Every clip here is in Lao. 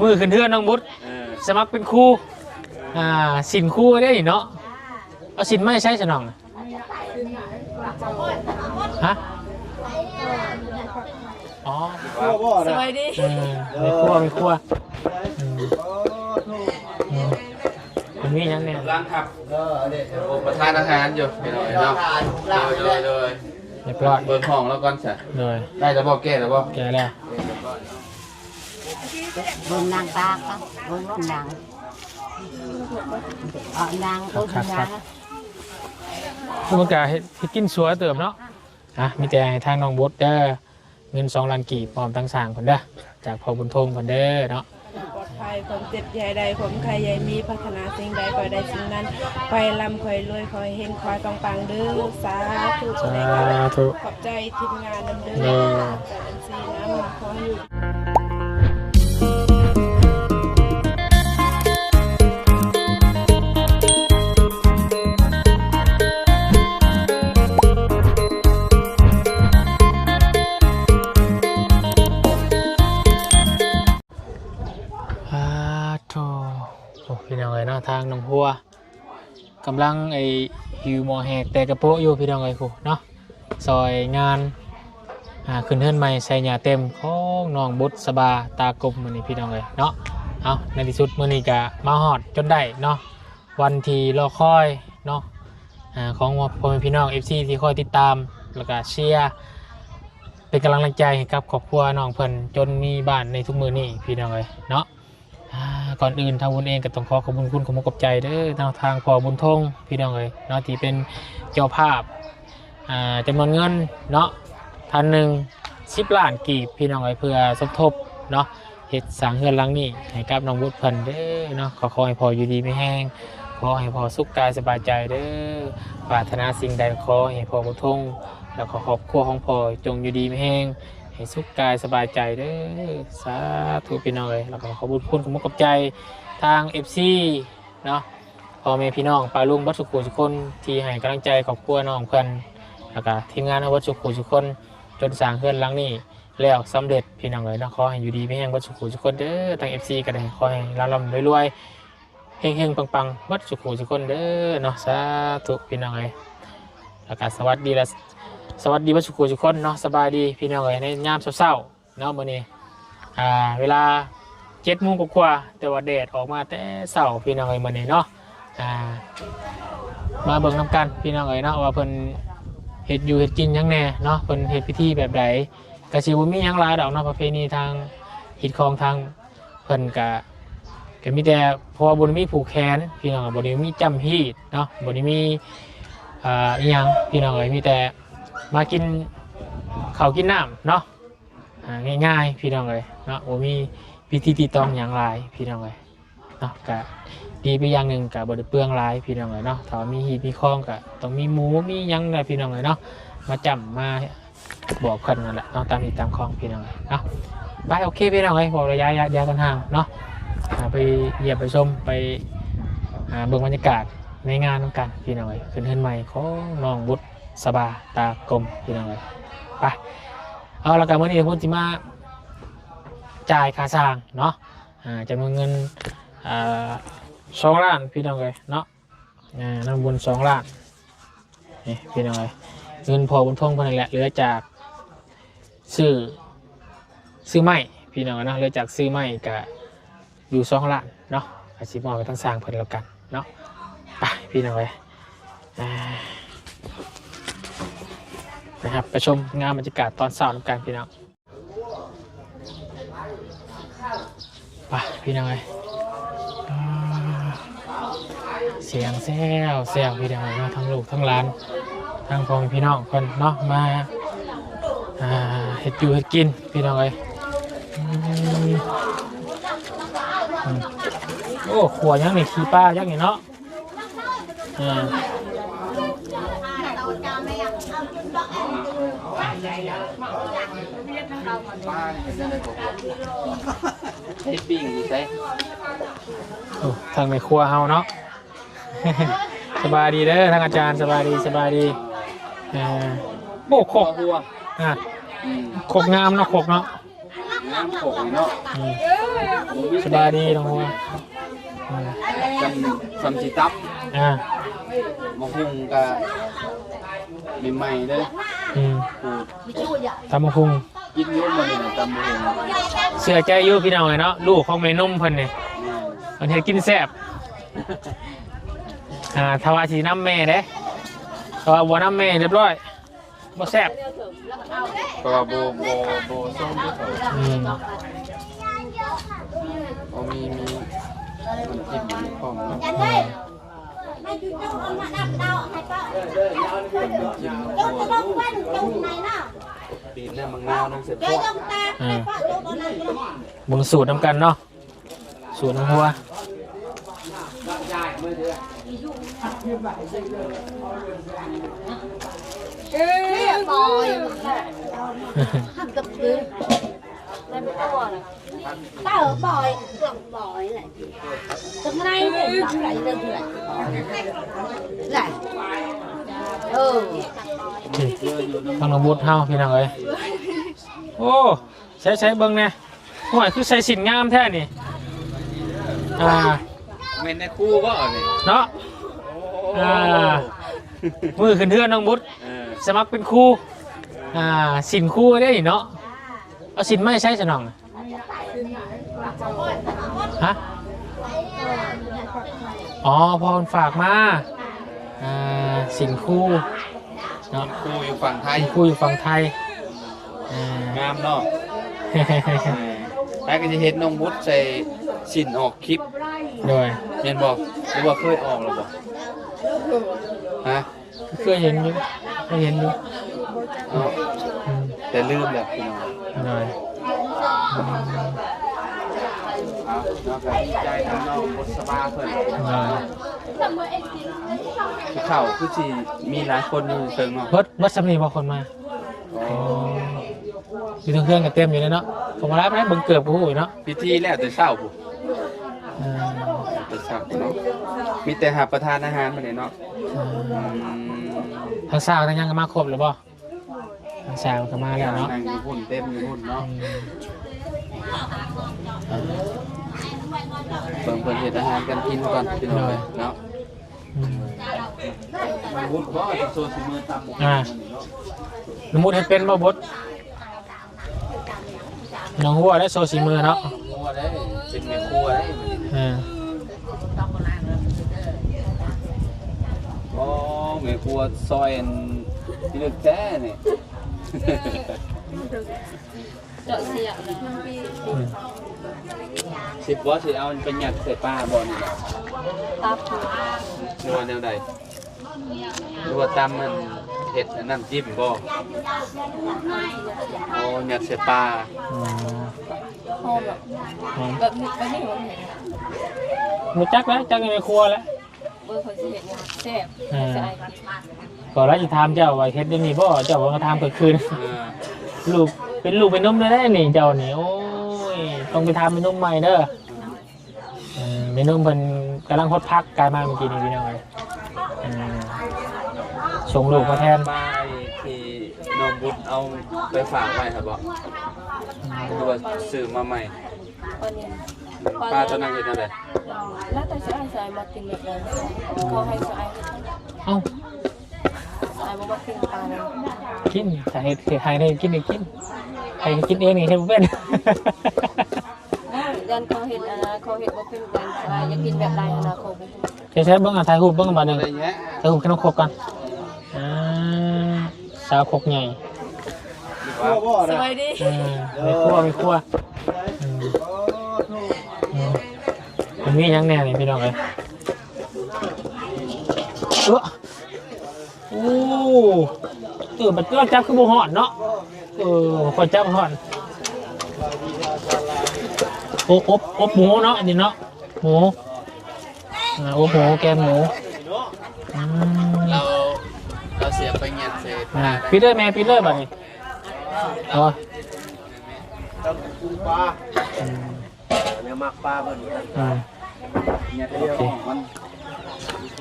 ມື້ຂຶ້ນເຮືອນນ້ອງບຸດ ເອີ ສະໝັກເປັນຄູ ອ່າ ສິນຄູເດ້ນີ້ເນາະ. ເອົາສິນມາໃຊ້ສະນ້ອງ ຮະ? ອໍ ສະບາຍດີ ເອີ ແມ່ຄົວ ແມ່ຄົວ ອືມ ອືມ ມັນມີຫຍັງແດ່? ກຳລັງຮັບ ເອີ ອັນນີ້ ໂອ ປະທານອາຫານຢູ່ ພີ່ນ້ອງເນາະ. ໂດຍ ໂດຍ ໂດຍ ຮຽບຮ້ອຍ ເບິ່ງຫ້ອງລາວກ່ອນຊະ. ໂດຍ ໄດ້ແລ້ວບໍ່? ແກ້ແລ້ວບໍ່? ແກ້ແລ້ວ. ເບິ່ງນາງຕາກະ ເບິ່ງລົດນາງ ເອົານາງ ໂອ້ຍ ນາງ ມັນກະເຮັດ ເຮັດກິນຊົ່ວເຕີບເນາະ. ອ່ະ ມີແຕ່ໃຫ້ທາງນ້ອງບົດເດີ ເງິນສອງລ້ານກີບ ພ້ອມທັງສ້າງເພິ່ນເດີ ຈາກພໍ່ບຸນທົງເພິ່ນເດີເນາະ. ປອດໄພ ຄວາມເຈັບຢ່າໃຫ້ໄດ້ ຄວາມໄຂ້ຢ່າໃຫ້ມີ ປາດຖະໜາສິ່ງໃດ ຂໍໃຫ້ໄດ້ສິ່ງນັ້ນ ຂໍໃຫ້ລ່ຳ ຂໍໃຫ້ລວຍ ຂໍໃຫ້ເຮັງ ຂໍໃຫ້ປັງໆ ເດີ ສາທຸ ສາທຸ. ຂອບໃຈທີມງານນຳເດີ ໂດຍ ຂອບໃຈເອັຟຊີນຳ ຂໍໃຫ້ຢູ່ ອາໂທ ໂອ້ ພີ່ນ້ອງເອີຍເນາະ ທາງນ້ອງຫົວ ກຳລັງໄອ້ຫິວໝໍ້ແຫກແຕ່ກະໂປະຢູ່ພີ່ນ້ອງເອີຍ ພຸ້ນເນາະ ຊ່ອຍງານ ອ່າ ຂຶ້ນເຮືອນໃໝ່ໃສ່ຫຍ້າເຕັມຂອງນ້ອງບຸດສະບາຕາກົມມື້ນີ້ພີ່ນ້ອງເອີຍເນາະ. ເອົາ ໃນທີ່ສຸດມື້ນີ້ກະມາຮອດຈົນໄດ້ເນາະ ວັນທີ່ລໍຄອຍເນາະ ອ່າ ຂອງພໍ່ແມ່ພີ່ນ້ອງເອັຟຊີທີ່ຄອຍຕິດຕາມ ແລ້ວກະເຊຍ ເປັນກຳລັງແຮງໃຈໃຫ້ກັບຄອບຄົວນ້ອງເພິ່ນ ຈົນມີບ້ານໃນທຸກມື້ນີ້ພີ່ນ້ອງເອີຍເນາະ. ອ່າ ກ່ອນອື່ນທາງບຸນເອງກໍຕ້ອງຂໍຂອບຄຸນຂອບມຸກຂອບໃຈເດີເນາະ ທາງພໍ່ບຸນທົງພີ່ນ້ອງເອີຍເນາະ ທີ່ເປັນເຈົ້າພາບ ອ່າ ຈຳນວນເງິນເນາະ ທ່ານໜຶ່ງສິບລ້ານກີບພີ່ນ້ອງເອີຍ ເພື່ອສົມທົບເນາະ ເຮັດສ້າງເຮືອນຫຼັງນີ້ໃຫ້ກັບນ້ອງບຸດເພິ່ນເດີເນາະ. ຂໍ ຂໍໃຫ້ພໍ່ຢູ່ດີມີແຮງ ຂໍໃຫ້ພໍ່ສຸກກາຍສະບາຍໃຈເດີ ປາດຖະໜາສິ່ງໃດຂໍໃຫ້ພໍ່ບຸນທົງ ແລ້ວກໍຄອບຄົວຂອງພໍ່ຈົ່ງຢູ່ດີມີແຮງ ໃຫ້ສຸກກາຍສະບາຍໃຈເດີ ສາທຸພີ່ນ້ອງເອີຍ. ແລ້ວກໍຂອບຄຸນຂອບມຸກຂອບໃຈທາງເອັຟຊີເນາະ ພໍ່ແມ່ພີ່ນ້ອງປ້າລຸງເບິດສູ່ຜູ້ສູ່ຄົນ ທີ່ໃຫ້ກຳລັງໃຈຄອບຄົວນ້ອງເພິ່ນ ແລ້ວກໍທີມງານເຮົາເບິດສູ່ຜູ້ສູ່ຄົນ ຈົນສ້າງເຮືອນຫຼັງນີ້ແລ້ວສຳເລັດພີ່ນ້ອງເອີຍເນາະ. ຂໍໃຫ້ຢູ່ດີມີແຮງເບິດສູ່ຜູ້ສູ່ຄົນເດີ ທາງເອັຟຊີກໍໄດ້ ຂໍໃຫ້ລ່ຳໆລວຍໆ ເຮັງໆປັງໆເບິດສູ່ຜູ້ສູ່ຄົນເດີເນາະ ສາທຸພີ່ນ້ອງເອີຍ. ແລ້ວກໍສະຫວັດດີ ແລະ ສະຫວັດດີເບິດສູ່ຜູ້ສູ່ຄົນເນາະ ສະບາຍດີພີ່ນ້ອງເອີຍ ໃນຍາມເຊົ້າໆ ເນາະ ມື້ນີ້ ອ່າ ເວລາເຈັດໂມງກວ່າໆ ແຕ່ວ່າແດດອອກມາແຕ່ເຊົ້າພີ່ນ້ອງເອີຍ ມື້ນີ້ເນາະ. ອ່າ ມາເບິ່ງນຳກັນພີ່ນ້ອງເອີຍເນາະ ວ່າເພິ່ນເຮັດຢູ່ເຮັດກິນຫຍັງແດ່ເນາະ ເພິ່ນເຮັດພິທີແບບໃດ. ກະຊິບໍ່ມີຫຍັງຫຼາຍດອກເນາະ ປະເພນີທາງຮີດຄອງທາງເພິ່ນກະ ກະມີແຕ່ ເພາະວ່າບໍ່ໄດ້ມີຜູກແຂນພີ່ນ້ອງ ບໍ່ໄດ້ມີຈ້ຳຮີດເນາະ ບໍ່ໄດ້ມີ ອ່າ ອີ່ຫຍັງພີ່ນ້ອງເອີຍ ມີແຕ່ມາກິນເຂົ້າກິນນ້ຳເນາະ. ອ່າ ງ່າຍໆ ພີ່ນ້ອງເອີຍເນາະ ບໍ່ມີພິທີຕີຕອງຫຍັງຫຼາຍພີ່ນ້ອງເອີຍເນາະ. ກະດີໄປຢ່າງໜຶ່ງ ກະບໍ່ໄດ້ເປືອງຫຼາຍພີ່ນ້ອງເອີຍເນາະ. ຖ້າວ່າມີຮີດມີຄອງ ກະຕ້ອງມີໝູມີຫຍັງແຫຼະພີ່ນ້ອງເອີຍເນາະ ມາຈ້ຳມາບອກເພິ່ນນັ້ນແຫຼະເນາະ ຕາມຮີດຕາມຄອງພີ່ນ້ອງເອີຍເນາະ. ໄປ ໂອເຄພີ່ນ້ອງເອີຍ ເພາະໄລຍະຍາດຢາວກັນຫ່າງເນາະ ອ່າ ໄປຢ້ຽມໄປຊົມ ໄປ ອ່າ ເບິ່ງບັນຍາກາດໃນງານນຳກັນພີ່ນ້ອງເອີຍ ຂຶ້ນເຮືອນໃໝ່ຂອງນ້ອງບຸດ ສະບາຕາກົມພີ່ນ້ອງເອີຍ. ໄປ ເອົາລະກະ ມື້ນີ້ເພິ່ນຊິມາຈ່າຍຄ່າສ້າງເນາະ ອ່າ ຈຳນວນເງິນ ອ່າ ສອງລ້ານພີ່ນ້ອງເອີຍເນາະ. ອ່າ ນ້ອງບຸນສອງລ້ານ ນີ້ພີ່ນ້ອງເອີຍ ເງິນພໍ່ບຸນທົງເພິ່ນນີ້ແຫຼະ ເຫຼືອຈາກ ຊື້ ຊື້ໄມ້ພີ່ນ້ອງເນາະ ເຫຼືອຈາກຊື້ໄມ້ກະຢູ່ສອງລ້ານເນາະ ກະຊິມອບໃຫ້ທາງຊ່າງເພິ່ນແລ້ວກັນເນາະ. ໄປພີ່ນ້ອງເອີຍ ອ່າ ໄປຮັບໄປຊົມງາມບັນຍາກາດຕອນເຊົ້ານຳກັນພີ່ນ້ອງ. ໄປພີ່ນ້ອງເອີຍ ອ່າ ສຽງແຊວແຊວພີ່ນ້ອງເອີຍເນາະ ທັງລູກທັງຫຼານ ທັງພໍ່ແມ່ພີ່ນ້ອງເພິ່ນເນາະ ມາ ອ່າ ເຮັດຢູ່ເຮັດກິນພີ່ນ້ອງເອີຍ. ອືມ ອືມ ໂອ້ ຂົ້ວຫຍັງນີ້ ຂີ້ປາຫຍັງນີ້ເນາະ. ອ່າ ໃຊ້ປີ້ງຢູ່ໃສ? ໂອ້ ທາງແມ່ຄົວເຮົາເນາະ ສະບາຍດີເດີ ທາງອາຈານ ສະບາຍດີ ສະບາຍດີ. ເອີ ໂອ້ ຄົກ ຄົວ ອ່າ ອືມ ຄົກງາມເນາະ ຄົກເນາະ. ນ້ຳໂຂງເນາະ. ອືມ ສະບາຍດີນ້ອງຫົວ. ອືມ ສ່ຳ ສ່ຳຊິຕັບ. ອ່າ ໝາກຫຸ່ງກະໃໝ່ໆເດີ. ອືມ ຕຳໝາກຫຸ່ງ ກິນຢູ່ມື້ນີ້ນະ ຕຳບັກຫຸ່ງ. ເຊື່ອໃຈຢູ່ພີ່ນ້ອງເອີຍເນາະ ລູກຂອງແມ່ນົມເພິ່ນນີ້. ແມ່ນ ເພິ່ນເຮັດກິນແຊບ. ອ່າ ຖ້າວ່າຊິນຳແມ່ເດ້ ຖ້າວ່າບໍ່ນຳແມ່ຮຽບຮ້ອຍ ບໍ່ແຊບ. ເພາະວ່າບໍ່ ບໍ່ ບໍ່ຊົງເດ້. ອືມ ບໍ່ມີ ມີນ້ຳຈິ້ມຢູ່ພ້ອມເນາະ. ອືມ ບີບນ້ຳໝາກນາວລົງໃສ່ພວກ. ອ່າ ເບິ່ງສູດນຳກັນເນາະ ສູດນ້ຳຫົວ. ເອີ ປອຍ ເຕີ ປອຍ ເກືອບປອຍແຫຼະ ຕາງໃນເດ້ ຕາງໃນເດ້ ແຫຼະ ເອີ ນີ້ ທາງນ້ອງບຸດເຮົາພີ່ນ້ອງເອີຍ. ໂອ້ ໃສ່ ໃສ່ເບິ່ງແດ່ ຫ້ວຍ ຄືໃສ່ສິ້ນງາມແທ້ນີ້. ອ່າ ແມ່ນນາຍຄູບໍ່ນີ້ເນາະ. ໂອ້ ອ່າ ມື້ຂຶ້ນເຮືອນນ້ອງບຸດ ເອີ ສະໝັກເປັນຄູ. ອ່າ ສິ້ນຄູເດ້ນີ້ເນາະ. ເອົາສິ້ນມາໃສ່ສະໜອງ ຮະ? ອໍ ພໍ່ເພິ່ນຝາກມາ. ອ່າ ສິ້ນຄູເນາະ ຄູຢູ່ຝັ່ງໄທ ຄູຢູ່ຝັ່ງໄທ. ອ່າ ງາມເນາະ. ເອີ ໃຜກໍຊິເຫັນນ້ອງບຸດໃສ່ສິ້ນອອກຄລິບ. ໂດຍ ແມ່ນບໍ່ ຫຼືວ່າເຄີຍອອກແລ້ວບໍ່? ຮະ? ເຄີຍເຫັນຢູ່ ເຄີຍເຫັນຢູ່ເນາະ. ອືມ ແຕ່ລືມແລ້ວພີ່ນ້ອງ. ໂດຍ ອືມ ເອົາ ເຮົາກໍດີໃຈນຳນ້ອງບຸດສະບາເພິ່ນ. ໂດຍ ເຂົ້າຄືຊິມີຫຼາຍຄົນຢູ່ເທິງເນາະ. ເບິດ ເບິດສ່ຳນີ້ບໍ່ຄົນມາ? ອໍ ອໍ ຢູ່ເທິງເຮືອນກໍເຕັມຢູ່ເດ້ເນາະ. ກໍບໍ່ຫຼາຍປານໃດ ເບິ່ງເກີບກໍຮູ້ຢູ່ເນາະ. ພິທີແລ້ວແຕ່ເຊົ້າພຸ້ນ. ເອີ ແຕ່ເຊົ້າເນາະ ມີແຕ່ຮັບປະທານອາຫານມື້ນີ້ເນາະ. ອືມ ອືມ ທາງສາວທາງຫຍັງກໍມາຄົບແລ້ວບໍ່? ທາງສາວກໍມາແລ້ວເນາະ ນັ່ງຢູ່ພຸ້ນ ເຕັມຢູ່ພຸ້ນເນາະ. ອືມ ເບິ່ງເພິ່ນເຮັດອາຫານການກິນກ່ອນພີ່ນ້ອງເນາະ. ອືມ ບຸດບໍ່ ຊິໂຊຊິມືຕຳບໍ່? ອ່າ ນ້ອງບຸດເຮັດເປັນບໍ່ບຸດ? ນ້ອງຫົວໄດ້ໂຊສີມືເນາະ ຫົວໄດ້ ເປັນແມ່ຄົວໄດ້. ເອີ ໂອ້ ແມ່ຄົວຊອຍອັນພິລຶກແທ້ນີ້. ເຈາະເສຍ ອືມ ຊິບໍ່ ຊິເອົາໄປຍັດໃສ່ປາບໍ່ນີ້ນະ? ຕັບ ຫຼືວ່າແນວໃດ? ຫຼືວ່າຕຳມັນເຮັດອັນນ້ຳຈິ້ມບໍ່? ໂອ້ ຍັດໃສ່ປາ. ອືມ ຫອມ ຫອມ ແບບນີ້ ແບບນີ້ຫອມ. ຮູ້ຈັກແລ້ວ ຈັກຢູ່ໃນຄົວແລ້ວ. ເບິ່ງເພິ່ນຊິເຮັດຫຍັງແຊບ. ເອີ ສະອາຍກິນ ກໍລະຊິຖາມເຈົ້າວ່າເຮັດແນວນີ້ບໍ່ ເຈົ້າກໍມາຖາມຂ້ອຍຄືນ. ເອີ ລູກ ເປັນລູກເປັນນົມແທ້ໆນີ້ເຈົ້ານີ້. ໂອ້ຍ ຕ້ອງໄປຖາມແມ່ນົມໃໝ່ເດີ. ເອີ ແມ່ນົມເພິ່ນກຳລັງຫົດຜັກ ກາຍມາເມື່ອກີ້ນີ້ພີ່ນ້ອງເອີຍ. ເອີ ສົ່ງລູກມາແທນ. ປາທີ່ນ້ອງບຸດເອົາໄປຝາກໄວ້ຫັ້ນບໍ່ ຫຼືວ່າຊື້ມາໃໝ່? ປາຕົວນັ້ນເຮັດແນວໃດ? ແລ້ວແຕ່ຊິອ້າຍ ຊິອ້າຍມັກກິນແບບໃດ ກໍໃຫ້ຊິອ້າຍເຮັດ. ເອົ້າ ຊິອ້າຍບໍ່ມັກກິນປານະ? ກິນ ຖ້າເຮັດ ເຮັດໃຫ້ໄດ້ກິນກໍກິນ ໃຫ້ກິນເອງນີ້ເຮັດບໍ່ເປັນ. ຢ້ານເຂົາເຮັດ ອັນນັ້ນ ເຂົາເຮັດບໍ່ເປັນກັນ ວ່າຢາກກິນແບບໃດຫັ້ນນະ ເຂົາບໍ່ຮູ້. ເຮັດໃຊ້ເບິ່ງ ອ່າ ຖ່າຍຮູບເບິ່ງບາດໜຶ່ງ ຖ່າຍຮູບກັບນ້ອງຄົບກ່ອນ. ອ່າ ສາວຄົກໃຫຍ່ ສະບາຍດີ. ເອີ ແມ່ຄົວ ແມ່ຄົວ. ອືມ ອືມ ມັນມີຫຍັງແດ່ນີ້ພີ່ນ້ອງເອີຍ? ເອີ ໂອ້ ເອີ ບັດເຈົ້າຈັບຄືບໍ່ຮ້ອນເນາະ. ເອີ ຂ້ອຍຈັບຮ້ອນ. ໂອ້ ອົບ ອົບໝູເນາະ ອັນນີ້ເນາະ ໝູ. ອ່າ ໂອ້ໂຫ ແກງໝູ. ອືມ ລາວ ລາວຊິເອົາໄປຍັດໃສ່ ອ່າ ປິດເລີຍແມ່ ປິດເລີຍບາດນີ້. ອໍ ອືມ ແນວມັກປາເພິ່ນ. ອືມ ໂອເຄ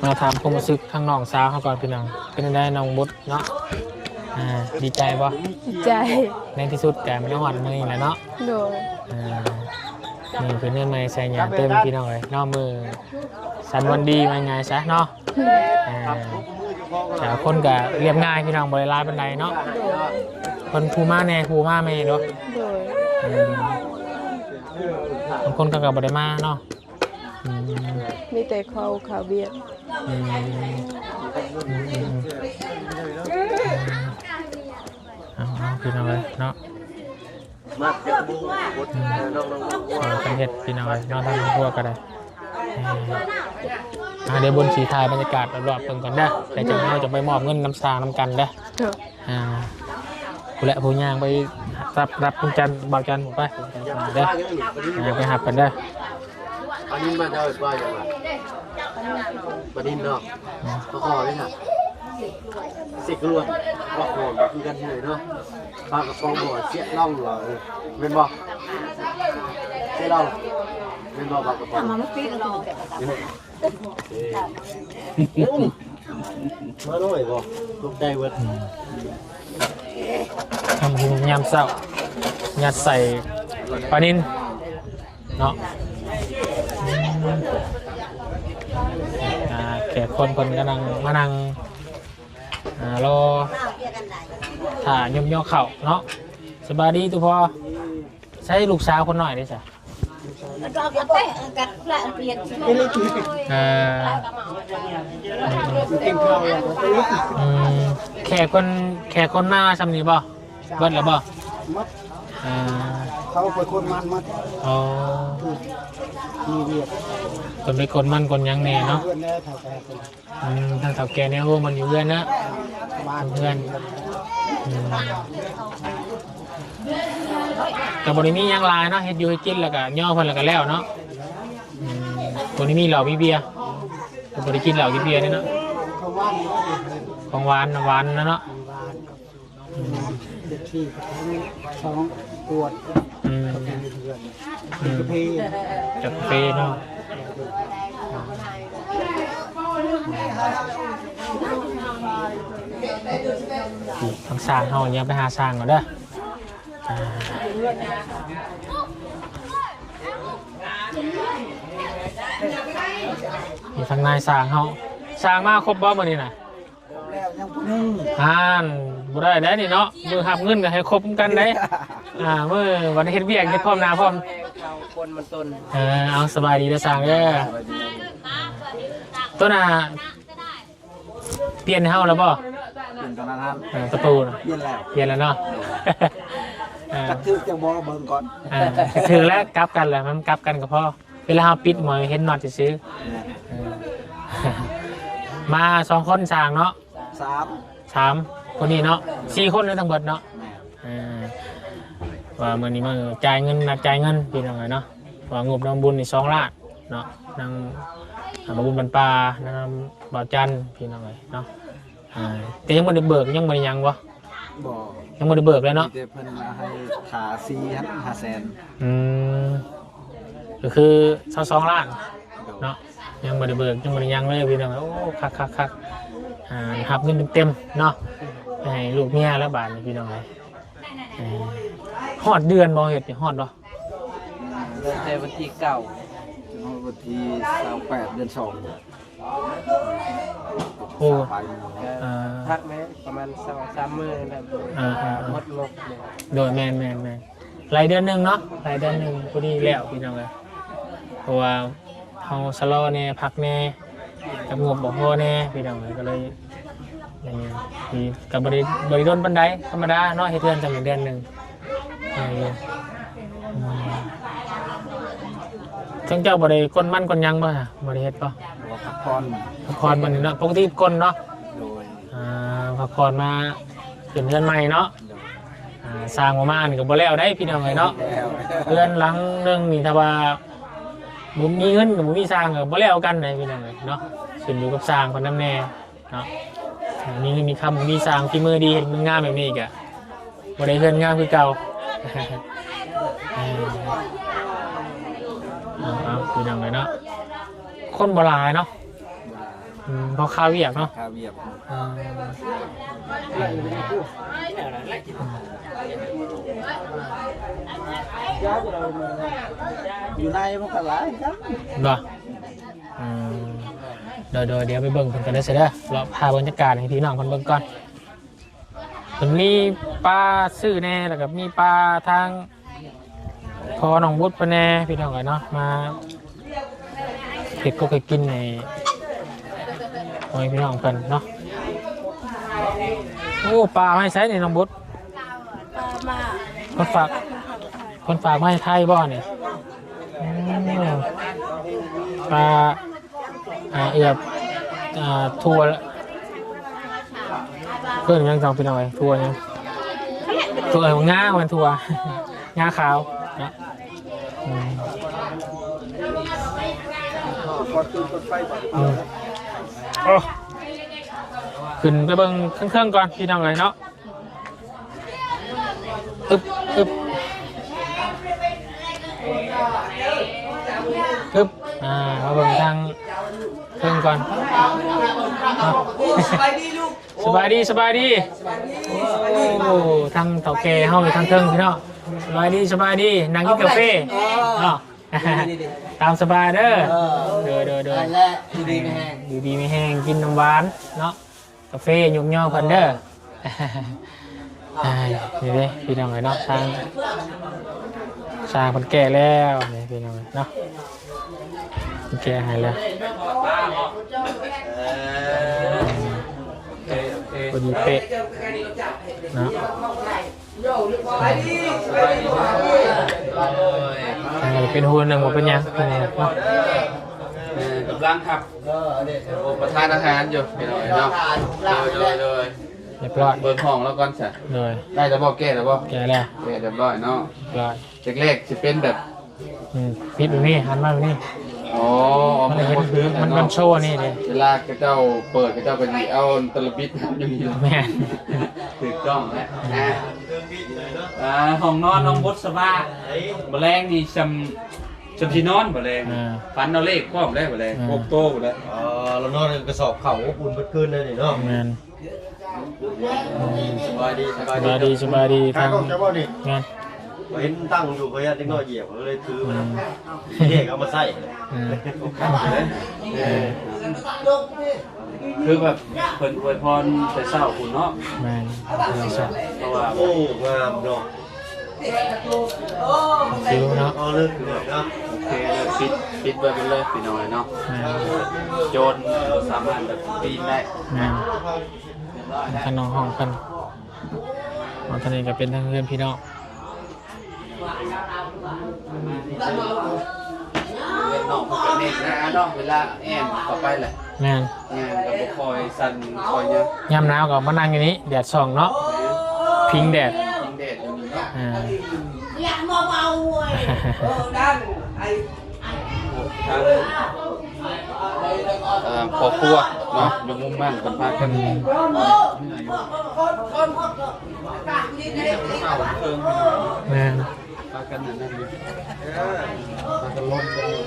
ມາຖາມຄວາມຮູ້ສຶກທາງນ້ອງສາວເຮົາກ່ອນພີ່ນ້ອງ ເປັນຈັ່ງໃດນ້ອງບຸດເນາະ? ອ່າ ດີໃຈບໍ່? ດີໃຈ. ໃນທີ່ສຸດກໍມາຮອດມື້ນີ້ແຫຼະເນາະ. ໂດຍ. ອ່າ ນີ້ຄືເຮືອນໃໝ່ໃສ່ຫຍ້າເຕັມ ພີ່ນ້ອງເອີຍເນາະ. ມື້ສັນວັນດີວ່າງ່າຍຊະເນາະ. ອ່າ ແຕ່ຄົນກໍລຽບງ່າຍ ພີ່ນ້ອງ, ບໍ່ໄດ້ຫຼາຍປານໃດເນາະ. ໂດຍ. ເພິ່ນຜູ້ມາແດ່ ຜູ້ມາແມ່ເນາະ. ໂດຍ. ອືມ ບາງຄົນເຂົາກໍບໍ່ໄດ້ມາເນາະ. ອືມ ມີແຕ່ເຂົາ ເຂົາວຽກ. ອືມ ອືມ ອືມ ອືມ ເອົາ ເອົາ ພີ່ນ້ອງເອີຍເນາະ. ອືມ ຊ່ອຍກັນເຮັດ ພີ່ນ້ອງເອີຍເນາະ, ທາງຄອບຄົວກໍໄດ້. ອ່າ ດຽວບຸນຊິຖ່າຍບັນຍາກາດລອບໆເບິ່ງກ່ອນເດີ, ແລ້ວຈັ່ງເຮົາຈະໄປມອບເງິນນຳຊ່າງນຳກັນເດີ. ອ່າ ຜູ້ແຫຼະ ຜູ້ຍ່າງໄປຮັບ ຮັບຄຸນຈັນ ບ່າວຈັນໄປເດີ. ອ່າ ໄປຮັບກັນເດີ. ປານິນບ້ານເຈົ້າເອີ້ນວ່າຫຍັງວະ? ປານິນເນາະ. ອືມ ປາຄໍ່ເດ້ນະ. ເສກລວນ ປາຄໍ່ກໍຄືກັນເລີຍເນາະ. ປາກະປ໋ອງບໍ່ ເສຍລອງບໍ່? ເອີ ແມ່ນບໍ່? ເສຍລອງ ແມ່ນບໍ່? ປາກະປ໋ອງ ມາໜ້ອຍບໍ່? ຕົກໃຈເບິດ. ອືມ ຕຳບັກຫຸ່ງຍາມເຊົ້າ ຍັດໃສ່ປານິນເນາະ. ອືມ ອ່າ ແຂກຄົນເພິ່ນກຳລັງມານັ່ງ ອ່າ ລໍຖ້າຍົກຍໍເຂົ້າເນາະ. ສະບາຍດີຕຸພໍ່. ໃສລູກສາວຄົນນ້ອຍເດ້ຊະ? ເອີ ອືມ ແຂກຄົນ ແຂກຄົນມາຊ່ຳນີ້ບໍ່? ເບິດແລ້ວບໍ່? ໝົດ. ເອີ ເຂົາໄປຄົນມັນໝົດ. ອໍ ມີວຽກ ເພິ່ນໄປຄົນມັນຄົນຫຍັງແດ່ເນາະ. ເພິ່ນແດ່ເຖົ້າແກ່ເພິ່ນ. ອືມ ທາງເຖົ້າແກ່ແນວໂຮມັນຢູ່ເຮືອນນະ ບ້ານເຮືອນ. ອືມ ກໍບໍ່ໄດ້ມີຫຍັງຫຼາຍເນາະ, ເຮັດຢູ່ເຮັດກິນແລ້ວກໍຍໍເພິ່ນແລ້ວກໍແລ້ວເນາະ. ອືມ ບໍ່ໄດ້ມີເຫຼົ້າມີເບຍ, ບໍ່ໄດ້ກິນເຫຼົ້າກິນເບຍເດ້ເນາະ. ຂອງຫວານ ຂອງຫວານນະເນາະ. ອືມ ເປັບຊີ ສອງຂວດ. ອືມ ກາເຟ ກາເຟເນາະ. ທາງຊ່າງເຮົາ ດຽວໄປຫາຊ່າງກ່ອນເດີ. ອ່າ ນີ້ທາງນາຍຊ່າງເຮົາ. ຊ່າງມາຄົບບໍ່ມື້ນີ້ນະ? ແລ້ວຍັງຜູ້ໜຶ່ງ. ອ່ານ ບໍ່ໄດ້ໄດ໋ນີ້ເນາະ, ມື້ຮັບເງິນກໍໃຫ້ຄົບນຳກັນໄດ໋. ອ່າ ມື້ວັນເຮັດວຽກເຮັດພ້ອມໜ້າພ້ອມ. ເອີ ເອົາ ສະບາຍດີເດີຊ່າງເດີ. ໂຕນະ ປ່ຽນໃຫ້ເຮົາແລ້ວບໍ່? ປ່ຽນຕອນນັ້ນ. ເອີ ຕະປູນະ ປ່ຽນແລ້ວ ປ່ຽນແລ້ວເນາະ. ເອີ ຈັກຖືກຈັກບໍ່ ເບິ່ງກ່ອນ. ເອີ ຖືກແລ້ວ ກັບກັນແລ້ວ ມັນກັບກັນກໍພໍ. ເວລາເຮົາປິດໝໍຍເຫັນນັອດຊື່ໆ. ແມ່ນ. ເອີ ມາສອງຄົນຊ່າງເນາະ. ສາມ ສາມຄົນນີ້ເນາະ, ສີ່ຄົນເລີຍທັງເບິດເນາະ. ແມ່ນ. ເອີ ວ່າມື້ນີ້ມາຈ່າຍເງິນ ນັດຈ່າຍເງິນ ພີ່ນ້ອງເອີຍເນາະ. ວ່າງົບນຳບຸນນີ້ສອງລ້ານເນາະ, ນຳ ອ່າ ບ່າວບຸນບັນປ່າ ນຳບ່າວຈັນ ພີ່ນ້ອງເອີຍເນາະ. ອ່າ ແຕ່ຍັງບໍ່ໄດ້ເບີກ ຍັງບໍ່ໄດ້ຫຍັງບໍ່? ບໍ່ ຍັງບໍ່ໄດ້ເບີກເລີຍເນາະ. ມີແຕ່ເພິ່ນມາໃຫ້ຄ່າສີຫັ້ນ ຫ້າແສນ. ອືມ ກໍຄືຊາວສອງລ້ານເນາະ, ຍັງບໍ່ໄດ້ເບີກ ຍັງບໍ່ໄດ້ຫຍັງເລີຍ ພີ່ນ້ອງ. ໂອ້ ຄັກໆໆ. ອ່າ ຮັບເງິນເຕັມໆເນາະ, ໃຫ້ລູກເມຍແລ້ວບາດນີ້ ພີ່ນ້ອງເອີຍ. ຮອດເດືອນບໍ່? ເຮັດນີ້ຮອດບໍ່? ຕັ້ງແຕ່ວັນທີເກົ້າ ຮອດວັນທີຊາວແປດ ເດືອນສອງ. ໂອ້ ເອີ ພັກແມ່ນປະມານສອງສາມມື້ແລ້ວ. ເອີໆໆ ໝົດງົບເລີຍ. ໂດຍ ແມ່ນໆໆ. ໄລ່ເດືອນໜຶ່ງເນາະ, ໄລ່ເດືອນໜຶ່ງພໍດີແລ້ວ ພີ່ນ້ອງເອີຍ. ເພາະວ່າເຮົາຊະລໍແດ່ ພັກແດ່ ກັບງົບບໍ່ພໍແດ່ ພີ່ນ້ອງເອີຍ. ກໍເລີຍ ເອີ ກໍບໍ່ໄດ້ ບໍ່ໄດ້ດົນປານໃດ, ທຳມະດາເນາະ, ເຮັດເຮືອນຈຳເດືອນໜຶ່ງ. ເອີ ອືມ ເຊິ່ງເຈົ້າບໍ່ໄດ້ກົນມັນກົນຫຍັງບໍ່? ບໍ່ໄດ້ເຮັດບໍ່? ບໍ່ ພັກຜ່ອນ ພັກຜ່ອນມື້ນີ້ເນາະ, ປົກກະຕິກົນເນາະ. ໂດຍ. ອ່າ ພັກຜ່ອນມາຂຶ້ນເຮືອນໃໝ່ເນາະ. ໂດຍ. ອ່າ ສ້າງປະມານນີ້ກໍບໍ່ແລ້ວໄດ໋ ພີ່ນ້ອງເອີຍເນາະ. ແລ້ວ ເຮືອນຫຼັງໜຶ່ງນີ້ ຖ້າວ່າບໍ່ມີເງິນ ບໍ່ມີຊ່າງ ກໍບໍ່ແລ້ວກັນໄດ໋ ພີ່ນ້ອງເອີຍເນາະ, ຂຶ້ນຢູ່ກັບຊ່າງເພິ່ນນຳແດ່. ເນາະ ມີເງິນມີຄຳ ມີຊ່າງ ຝີມືດີ ເຮັດງາມແບບນີ້ກະບໍ່ໄດ້ເຮືອນງາມຄືເກົ່າ. ເອີ ເອົາໆ ພີ່ນ້ອງເອີຍເນາະ, ຄົນບໍ່ຫຼາຍເນາະ. ອືມ ເພາະຄາວຽກເນາະ ຄາວຽກ ອ່າ ຢູ່ໃນມັນກໍຫຼາຍຄືກັນ ບໍ່? ອ່າ ໂດຍໆ ດຽວໄປເບິ່ງເພິ່ນກັນເດີ ເດີ ເລາະພາບັນຍາກາດໃຫ້ພີ່ນ້ອງເພິ່ນເບິ່ງກ່ອນ. ເພິ່ນມີປາຊື້ແດ່ ແລ້ວກໍມີປາທາງພໍ່ນ້ອງບຸດເພິ່ນແດ່ ພີ່ນ້ອງເອີຍເນາະ ມາເຮັດກົກເຮັດກິນໃຫ້ພໍ່ແມ່ພີ່ນ້ອງເພິ່ນເນາະ. ໂອ້ ປາມາໃສນີ້ນ້ອງບຸດ? ປາມາ ເພິ່ນຝາກ ເພິ່ນຝາກມາໃຫ້ໄທບໍ່ນີ້? ອືມ ປາ ອ່າ ເອືອບ ອ່າ ຖົ່ວ ເອີ້ນຫຍັງ ພີ່ນ້ອງເອີຍ ຖົ່ວຫຍັງ ຖົ່ວງາ ແມ່ນຖົ່ວງາຂາວເນາະ. ອືມ ອືມ ໂອ້ ຂຶ້ນໄປເບິ່ງເທິງໆກ່ອນ ພີ່ນ້ອງເອີຍເນາະ. ອຶບ ອຶບ ອຶບ ອ່າ ມາເບິ່ງທາງເທິງກ່ອນເນາະ. ສະບາຍດີ ສະບາຍດີ ສະບາຍດີ. ໂອ້ ທາງເຖົ້າແກ່ເຮົາຢູ່ທາງເທິງພີ່ນ້ອງ. ສະບາຍດີ ສະບາຍດີ ນັ່ງກິນກາເຟເນາະ. ຕາມສະບາຍເດີ. ເອີ ໂດຍ ໂດຍ ໂດຍ ນັ້ນແຫຼະ ຢູ່ດີມີແຮງ ຢູ່ດີມີແຮງ ກິນນ້ຳຫວານເນາະ. ກາເຟຍົກຍໍເພິ່ນເດີ. ອ່າ ນີ້ເດ້ພີ່ນ້ອງເອີຍເນາະ ທາງຊ່າງເພິ່ນແກ້ແລ້ວນີ້ພີ່ນ້ອງເອີຍເນາະ ເພິ່ນແກ້ໃຫ້ແລ້ວ. ເອີ ໂອເຄ ໂອເຄ ພໍດີເປະເນາະ. ສະບາຍດີ ສະບາຍດີ ໂດຍ ເປັນຫູໜຶ່ງບໍ່ເປັນຫຍັງ ເອີ ກຳລັງຄັບ ໂອ້ ປະທານອາຫານຢູ່ພີ່ນ້ອງເນາະ. ໂດຍ ໂດຍ ໂດຍ ຮຽບຮ້ອຍ ເບິ່ງຫ້ອງລາວກ່ອນຊະ. ໂດຍ ໄດ້ແລ້ວບໍ່? ແກ້ແລ້ວບໍ່? ແກ້ແລ້ວ ແກ້ຮຽບຮ້ອຍເນາະ. ຮຽບຮ້ອຍ ແລກໆຊິເປັນແບບ ອືມ ປິດແບບນີ້ ຫັນມາແບບນີ້. ອໍ ມັນເຫັນ ມັນ ມັນໂຊນີ້ເດ້ ເວລາເຂົາເຈົ້າເປີດ ເຂົາເຈົ້າກໍຊິເອົາຕະລະບິດຢູ່ນີ້. ແມ່ນ ຖືກຕ້ອງແລ້ວ. ອ່າ ຫ້ອງນອນນ້ອງບົດສະບາຍ ມື້ແລງນີ້ຊ່ຳ ຊ່ຳຊິນອນມື້ແລງ ອ່າ ຝັນເອົາເລກພ້ອມເດ້ມື້ແລງ ອ່າ ຫົກໂຕພຸ້ນແຫຼະ. ອໍ ລາວນອນກະສອບເຂົ້າອົບອຸ່ນເບິດຄືນເລີຍນີ້ເນາະ. ແມ່ນ ສະບາຍດີ ສະບາຍດີ ສະບາຍດີ ສະບາຍດີ ທາງ ທາງນ້ອງເຈົ້າບໍ່ນີ້? ແມ່ນ ເຫັນຕັ້ງຢູ່ ຂ້ອຍຢ້ານເດັກນ້ອຍຢຽບ ຂ້ອຍເລີຍຖືມາ ອືມ ເລກເອົາມາໃຊ້ ອືມ ເອີ ຄືແບບເພິ່ນອວຍພອນແຕ່ເຊົ້າພຸ້ນເນາະ. ແມ່ນ ເພາະວ່າ ໂອ້ ງາມເນາະ. ໂອເຄເນາະ ອໍ ເລີກເນາະ ໂອເຄ ປິດ ປິດໄວ້ເບິດເລີຍພີ່ນ້ອງເອີຍເນາະ. ແມ່ນ ໂຈນບໍ່ສາມາດແບບປີນໄດ້. ແມ່ນ ທາງນ້ອງຫ້ອງເພິ່ນ ຫ້ອງທາງນີ້ກໍເປັນທາງເຮືອນພີ່ນ້ອງ. ເວລາແອມເຂົ້າໄປແຫຼະ ແມ່ນ ແມ່ນ ກໍບໍ່ຄ່ອຍສັ່ນຄ່ອຍຫຍັງ. ຍາມໜາວກໍມານັ່ງຢູ່ນີ້ ແດດສ່ອງເນາະ. ແມ່ນ ພິງແດດ ພິງແດດຢູ່ນີ້ເນາະ. ອ່າ ທາງ ເອີ ພໍ່ຄົວເນາະ ຢູ່ມຸມນັ້ນເພິ່ນພາກັນ ອືມ ເຂົ້າເທິງ ແມ່ນ ພາກັນອັນນັ້ນຢູ່ ພາກັນລົມກັນຢູ່.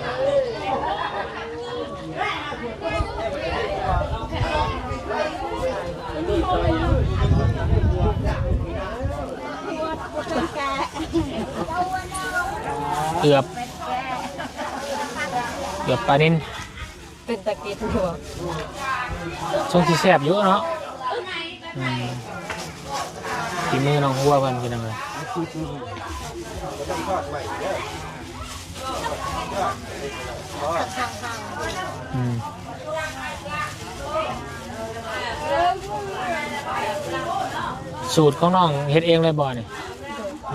ເກືອບ ເກືອບປານິນ ເປັນຕາກິນຢູ່ ຊົງຊິແຊບຢູ່ເນາະ. ອືມ ຝີມືນ້ອງຫົວເພິ່ນ ພີ່ນ້ອງເອີຍ. ອືມ ສູດຂອງນ້ອງເຮັດເອງເລີຍບໍ່ນີ້?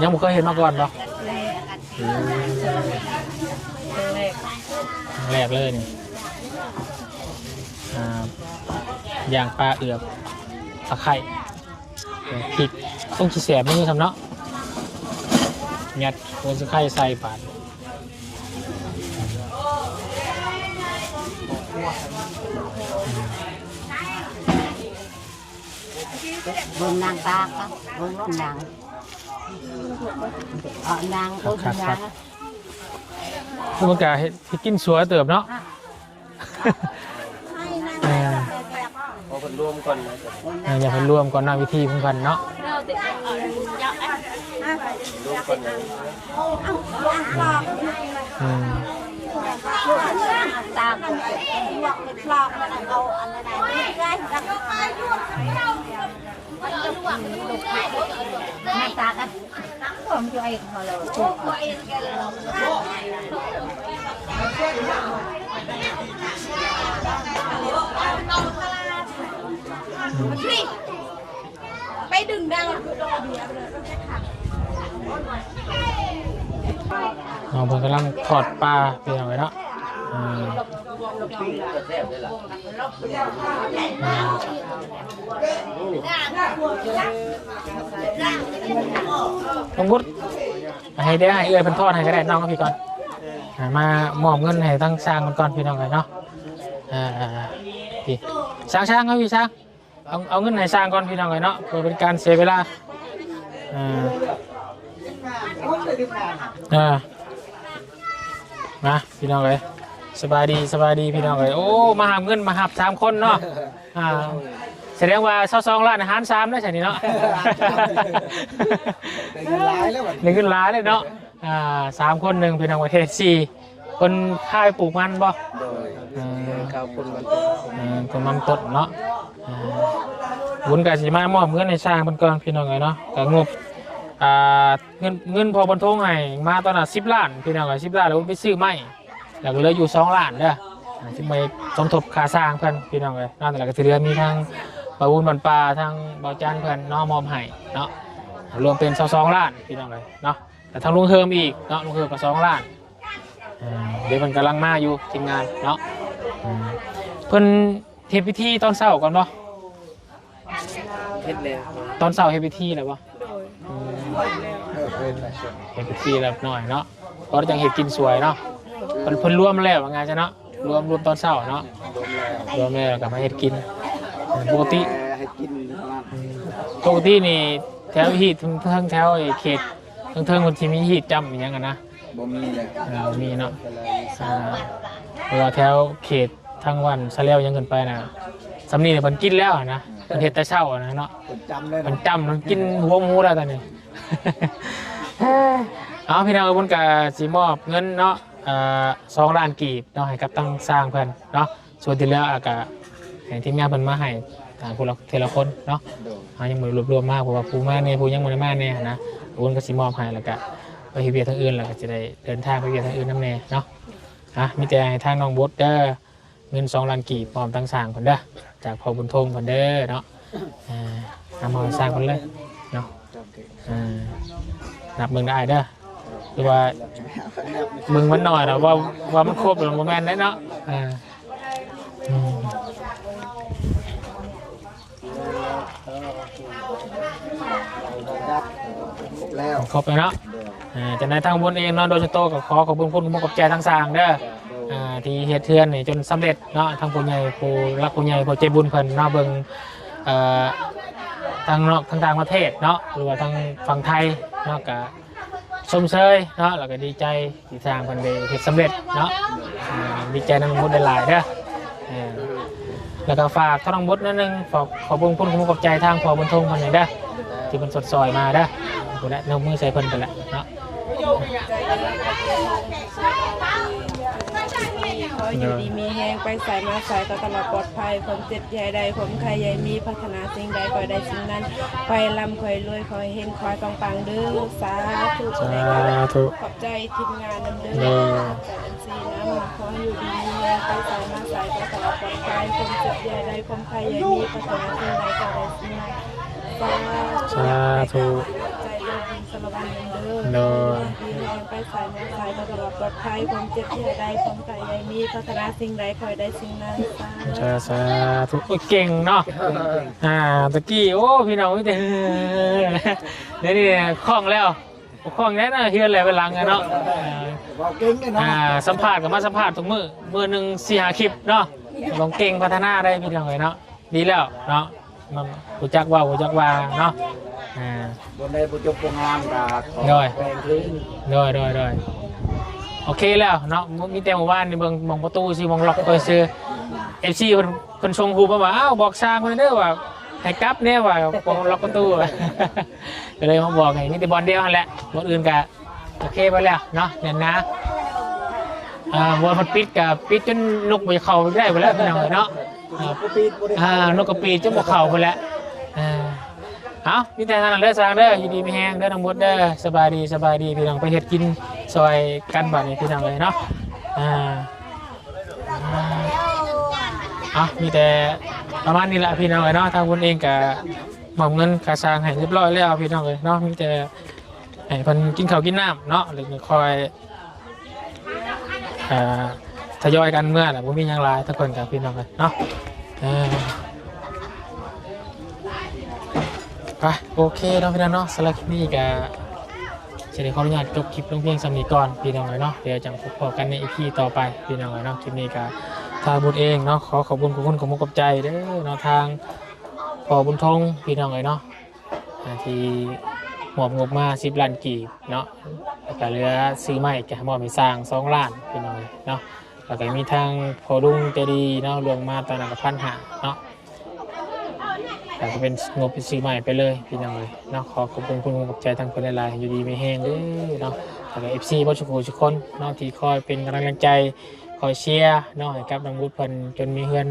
ຍັງບໍ່ເຄີຍເຮັດມາກ່ອນບໍ່? ອືມ ຄັ້ງແລກ ຄັ້ງແລກເລີຍນີ້. ອ່າ ຍ່າງປາເອືອບ ຕະໄຄ ພິກ ຄົງຊິແຊບມື້ຊ້ຳເນາະ. ຍັດຫົວຕະໄຄໃສ່ບາດ ເບິ່ງນາງຕາກໍເບິ່ງໂລດນາງ ເອົານາງໂຄສະນາ. ມັນກະເຮັດ ເຮັດກິນສວຍເຕີບເນາະ. ອ່າ ເພິ່ນລວມກ່ອນນະ ເອີ ຢາກໃຫ້ລວມກ່ອນເນາະ ວິທີຂອງເພິ່ນເນາະ ລວມກ່ອນນະ ອືມ ໄປດຶງໄດ້ ນ້ອງເພິ່ນກຳລັງທອດປາ ພີ່ນ້ອງເອີຍເນາະ ອືມ ນ້ອງບຸດ ໃຫ້ເດ້ ໃຫ້ເອື້ອຍເພິ່ນທອດໃຫ້ກໍໄດ້ ນ້ອງເອົາພີ້ກ່ອນ ອ່າ ມາມອບເງິນໃຫ້ທາງຊ່າງເພິ່ນກ່ອນ ພີ່ນ້ອງເອີຍເນາະ ເອີ ພີ່ ຊ່າງ ຊ່າງ ເອົາພີ້ ຊ່າງ ເອົາ ເອົາເງິນໃຫ້ຊ່າງກ່ອນ ພີ່ນ້ອງເອີຍເນາະ ເພື່ອເປັນການເສຍເວລາ ເອີ ເອີ ມາ ພີ່ນ້ອງເອີຍ ສະບາຍດີ ສະບາຍດີ ພີ່ນ້ອງເອີຍ ໂອ້ ມາຮັບເງິນ ມາຮັບສາມຄົນເນາະ ອ່າ ສະແດງວ່າຊາວສອງລ້ານຫານສາມເດ້ຊັ້ນນີ້ເນາະ ໄດ້ເງິນຫຼາຍແລ້ວບັດນີ້ ໄດ້ເງິນຫຼາຍເລີຍເນາະ ອ່າ ສາມຄົນ ໜຶ່ງ ພີ່ນ້ອງ ປະເທດ ສີ່ ເພິ່ນພາໄປປູກມັນບໍ່? ໂດຍ ເອີ ເຂົາປູກມັນຕົ້ນ ເອີ ປູກມັນຕົ້ນເນາະ ອ່າ ບຸນກະຊິມາມອບເງິນໃຫ້ຊ່າງເພິ່ນກ່ອນ ພີ່ນ້ອງເອີຍເນາະ ກະງົບ ອ່າ ເງິນ ເງິນພໍ່ບຸນທົງໃຫ້ມາຕອນນັ້ນສິບລ້ານ ພີ່ນ້ອງເອີຍ ສິບລ້ານ ແລ້ວໄປຊື້ໄມ້ ແລ້ວກໍເຫຼືອຢູ່ສອງລ້ານເດີ ອ່າ ຊິໄປສົມທົບຄ່າຊ່າງເພິ່ນ ພີ່ນ້ອງເອີຍເນາະ ແລ້ວກໍທີ່ເຫຼືອມີທາງບ່າວບຸນບ້ານປ່າ ທາງບ່າວຈັນເພິ່ນເນາະ ມອບໃຫ້ເນາະ ລວມເປັນຊາວສອງລ້ານ ພີ່ນ້ອງເອີຍເນາະ ແລ້ວທາງລຸງເຮີມອີກເນາະ ລຸງເຮີມກໍສອງລ້ານ ອ່າ ດຽວເພິ່ນກຳລັງມາຢູ່ ທີມງານເນາະ ເພິ່ນເຮັດພິທີຕອນເຊົ້າກ່ອນບໍ່? ເຮັດແລ້ວ ຕອນເຊົ້າເຮັດພິທີແລ້ວບໍ່? ໂດຍ ອືມ ເຮັດພິທີແລ້ວໜ້ອຍເນາະ ເພາະຈັ່ງເຮັດກິນສວຍເນາະ ເພິ່ນ ເພິ່ນລວມແລ້ວວ່າງ່າຍຊະເນາະ ລວມ ລວມຕອນເຊົ້າເນາະ ລວມແລ້ວ ລວມແລ້ວກໍມາເຮັດກິນ ເອີ ປົກກະຕິ ເຮັດກິນເທົ່ານັ້ນ ອືມ ປົກກະຕິນີ້ແຖວຮີດເທິງ ແຖວເຂດເທິງໆ ເພິ່ນຊິມີຮີດຈ້ຳອີ່ຫຍັງຫັ້ນນະ ບໍ່ມີເລີຍ ເອີ ບໍ່ມີເນາະ ອ່າ ເພາະວ່າແຖວເຂດທາງບ້ານສະແລວຫຍັງຂຶ້ນໄປນະ ສ່ຳນີ້ເພິ່ນກິນແລ້ວນະ ເພິ່ນເຮັດແຕ່ເຊົ້ານະເນາະ ເພິ່ນຈ້ຳເລີຍ ເພິ່ນຈ້ຳ ເພິ່ນກິນຫົວໝູແລ້ວຕອນນີ້ ເອົາ ພີ່ນ້ອງເອີຍ ບຸນກະຊິມອບເງິນເນາະ ເອີ ສອງລ້ານກີບເນາະ ໃຫ້ກັບທາງຊ່າງເພິ່ນເນາະ ສ່ວນທີ່ເຫຼືອກໍໃຫ້ທີມງານເພິ່ນມາໃຫ້ ອ່າ ຜູ້ລະ ເທື່ອລະຄົນເນາະ ໂດຍ ເຮົາຍັງບໍ່ໄດ້ລວບລວມມາ ເພາະວ່າຜູ້ມາແດ່ ຜູ້ຍັງບໍ່ໄດ້ມາແດ່ຫັ້ນນະ ບຸນກໍຊິມອບໃຫ້ ແລ້ວກໍໄປເຮັດວຽກທາງອື່ນ ແລ້ວກໍຊິໄດ້ເດີນທາງໄປວຽກທາງອື່ນນຳແດ່ເນາະ ອ່ະ ມີແຕ່ໃຫ້ທາງນ້ອງບົດເດີ ເງິນສອງລ້ານກີບ ພ້ອມທັງຊ່າງເພິ່ນເດີ ຈາກພໍ່ບຸນທົງເພິ່ນເດີເນາະ ອ່າ ນຳມອບໃຫ້ຊ່າງເພິ່ນເລີຍເນາະ ອ່າ ນັບເບິ່ງເດີອ້າຍເດີ ຄືວ່າເບິ່ງມັນໜ້ອຍລະ ວ່າ ວ່າມັນຄົບລະ ບໍ່ແມ່ນເດ້ເນາະ ອ່າ ອືມ ແລ້ວ ຄົບແລ້ວເນາະ ໂດຍ ອ່າ ຈັ່ງໃດທາງບຸນເອງເນາະ ໂດຍສ່ວນໂຕກໍຂໍຂອບຄຸນ ຂອບໃຈທາງຊ່າງເດີ ໂດຍ ອ່າ ທີ່ເຮັດເຮືອນນີ້ຈົນສຳເລັດເນາະ ທາງຜູ້ໃຫຍ່ ຜູ້ຫຼັກຜູ້ໃຫຍ່ ຜູ້ໃຈບຸນເພິ່ນເນາະ ເບິ່ງ ເອີ ທາງນອກ ທາງຕ່າງປະເທດເນາະ ຫຼືວ່າທາງຝັ່ງໄທເນາະ ກະຊົມເຊີຍເນາະ ແລ້ວກະດີໃຈ ທີ່ຊ່າງເພິ່ນໄດ້ເຮັດສຳເລັດເນາະ ອ່າ ດີໃຈນຳໝົດຫຼາຍໆເດີ ເອີ ແລ້ວກໍຝາກທາງນ້ອງບົດໜ້ອຍໜຶ່ງ ຂໍ ຂອບຄຸນ ຂອບໃຈທາງພໍ່ບຸນທົງເພິ່ນນີ້ເດີ ທີ່ເພິ່ນຊົດຊ່ອຍມາເດີ ພຸ້ນແຫຼະ ຍົກມືໃສ່ເພິ່ນພຸ້ນແຫຼະເນາະ ຂໍຢູ່ດີມີແຮງ ໄປໃສມາໃສກໍຕະຫຼອດປອດໄພ ຄວາມເຈັບຢ່າໃຫ້ໄດ້ ຄວາມໄຂ້ຢ່າໃຫ້ມີ ປາດຖະໜາສິ່ງໃດ ຂໍໃຫ້ໄດ້ສິ່ງນັ້ນ ຂໍໃຫ້ລ່ຳ ຂໍໃຫ້ລວຍ ຂໍໃຫ້ເຮັງ ຂໍໃຫ້ປັງໆເດີ ສາທຸ ສາທຸ ຂອບໃຈທີມງານນຳເດີ ໂດຍ ຂອບໃຈ ເອັຟຊີ ນຳ ຂໍໃຫ້ຢູ່ດີມີແຮງ ໄປໃສມາໃສກໍຕະຫຼອດປອດໄພ ຄວາມເຈັບຢ່າໃຫ້ໄດ້ ຄວາມໄຂ້ຢ່າໃຫ້ມີ ປາດຖະໜາສິ່ງໃດ ຂໍໃຫ້ໄດ້ສິ່ງນັ້ນ ສາທຸ ສາທຸ ຂອບໃຈເດີ ສາລະວັນນຳເດີ ໂດຍ ຢູ່ດີມີແຮງ ໄປໃສມາໃສກໍຕະຫຼອດປອດໄພ ຄວາມເຈັບຢ່າໃຫ້ໄດ້ ຄວາມໄຂ້ຢ່າໃຫ້ມີ ປາດຖະໜາສິ່ງໃດ ຂໍໃຫ້ໄດ້ສິ່ງນັ້ນ ສາທຸ ສາທຸ ໂອ້ຍ ເກັ່ງເນາະ ອ່າ ຕະກີ້ ໂອ້ ພີ່ນ້ອງ ມີແຕ່ ດຽວນີ້ຄ່ອງແລ້ວ ບໍ່ຄ່ອງແລ້ວເນາະ ເຮືອນແຫຼະເປັນຫຼັງເນາະ ເວົ້າເກັ່ງເດ້ເນາະ ອ່າ ສຳພາດກໍມາສຳພາດທຸກມື້ ມື້ໜຶ່ງສີ່ຫ້າຄລິບເນາະ ຕ້ອງເກັ່ງພັດທະນາໄດ້ພີ່ນ້ອງເອີຍເນາະ ດີແລ້ວເນາະ ມັນຮູ້ຈັກເວົ້າ ຮູ້ຈັກວ່າເນາະ ອ່າ ບ່ອນໃດບໍ່ຈົບບໍ່ງາມກໍຂໍ ໂດຍ ແປງຄືນ ໂດຍ ໂດຍ ໂດຍ ໂອເຄແລ້ວເນາະ ມີແຕ່ມື້ວານນີ້ເບິ່ງ ໝ່ອງປະຕູຊື່ ໝ່ອງລັອກໄປຊື່ ເອັຟຊີເພິ່ນ ເພິ່ນສົ່ງຮູບມາວ່າ ອ້າວ ບອກຊ່າງເພິ່ນເດີວ່າ ໃຫ້ກັບແດ່ວ່າ ບໍ່ລັອກປະຕູ ກໍເລີຍມາບອກໃຫ້ ມີແຕ່ບ່ອນດຽວຫັ້ນແຫຼະ ບ່ອນອື່ນກໍໂອເຄໄປແລ້ວເນາະ ແໜ້ນໜາ. ເອີ ບ່ອນມັນປິດກໍປິດຈົນນົກບໍ່ເຂົ້າໄດ້ພຸ້ນແຫຼະ ພີ່ນ້ອງເອີຍເນາະ. ເອີ ນົກກໍປີດຈົນບໍ່ເຂົ້າພຸ້ນແຫຼະ. ເອີ ເອົາ ມີແຕ່ນັ້ນເດີຊ່າງເດີ ຢູ່ດີມີແຮງເດີນ້ອງບົດເດີ. ສະບາຍດີ ສະບາຍດີ ພີ່ນ້ອງ ໄປເຮັດກິນຊ່ອຍກັນບາດນີ້ ພີ່ນ້ອງເອີຍເນາະ. ອ່າ ເອົາ ມີແຕ່ປະມານນີ້ລະ ພີ່ນ້ອງເອີຍເນາະ. ທາງເພິ່ນເອງກະມອບເງິນຄ່າຊ່າງໃຫ້ຮຽບຮ້ອຍແລ້ວ ພີ່ນ້ອງເອີຍເນາະ. ມີແຕ່ໃຫ້ເພິ່ນກິນເຂົ້າກິນນ້ຳເນາະ ແລ້ວຄ່ອຍ ອ່າ ທະຍອຍກັນເມືອລະ ບໍ່ມີຫຍັງຫຼາຍ ທຸກຄົນກັບພີ່ນ້ອງເອີຍເນາະ. ເອີ ໄປ ໂອເຄເນາະ ພີ່ນ້ອງເນາະ. ສຳລັບຄລິບນີ້ກະຊິໄດ້ຂໍອະນຸຍາດຈົບຄລິບລົງພຽງສ່ຳນີ້ກ່ອນ ພີ່ນ້ອງເອີຍເນາະ. ດຽວຈັ່ງພົບພໍ້ກັນໃນອີພີຕໍ່ໄປ ພີ່ນ້ອງເອີຍເນາະ. ຄລິບນີ້ກະທາງບຸນເອງເນາະ ຂໍຂອບຄຸນຂອບຄຸນຂອບອົກຂອບໃຈເດີເນາະ ທາງພໍ່ບຸນທົງ ພີ່ນ້ອງເອີຍເນາະ ອ່າ ທີ່ມອບງົບມາສິບລ້ານກີບເນາະ ແລ້ວກະເຫຼືອຊື້ໄມ້ກະມອບໃຫ້ຊ່າງສອງລ້ານ ພີ່ນ້ອງເອີຍເນາະ. ແລ້ວກະມີທາງພໍ່ລຸງໃຈດີເນາະ ລ່ວງມາຕອນນັ້ນກະພັນຫ້າເນາະ ແລ້ວກະເປັນງົບໄປຊື້ໄມ້ໄປເລີຍ ພີ່ນ້ອງເອີຍເນາະ. ຂໍຂອບຄຸນຂອບໃຈທາງເພິ່ນຫຼາຍໆ ຢູ່ດີມີແຮງເດີເນາະ. ແລ້ວກະເອັຟຊີເບິດສູ່ຜູ້ສູ່ຄົນເນາະ ທີ່ຄອຍເປັນກຳລັງໃຈ ຄອຍເຊຍເນາະ ໃຫ້ກັບນ້ອງບຸດເພິ່ນ ຈົນມີເຮືອນ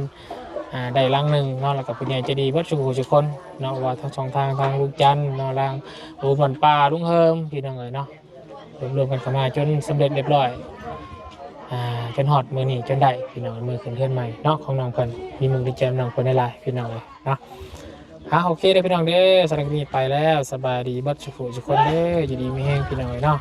ອ່າ ໄດ້ຫຼັງໜຶ່ງເນາະ. ແລ້ວກໍຜູ້ໃຫຍ່ໃຈດີເບິດສູ່ຜູ້ສູ່ຄົນເນາະ ວ່າທັງສອງທາງ ທາງລຸງຈັນເນາະ ທາງລຸງບ້ານປ່າ ລຸງເຮີມ ພີ່ນ້ອງເອີຍເນາະ ລວມໆກັນເຂົ້າມາຈົນສຳເລັດລຽບຮ້ອຍ ອ່າ ຈົນຮອດມື້ນີ້ຈົນໄດ້ ພີ່ນ້ອງ ມື້ຂຶ້ນເຮືອນໃໝ່ເນາະ ຂອງນ້ອງເພິ່ນ. ມີມຸກດີໃຈນຳນ້ອງເພິ່ນຫຼາຍໆ ພີ່ນ້ອງເອີຍເນາະ. ອ່າ ໂອເຄເດີ ພີ່ນ້ອງເດີ ສຳລັບມື້ນີ້ໄປແລ້ວ ສະບາຍດີເບິດສູ່ຜູ້ສູ່ຄົນເດີ ຢູ່ດີມີແຮງ ພີ່ນ້ອງເອີຍເນາະ.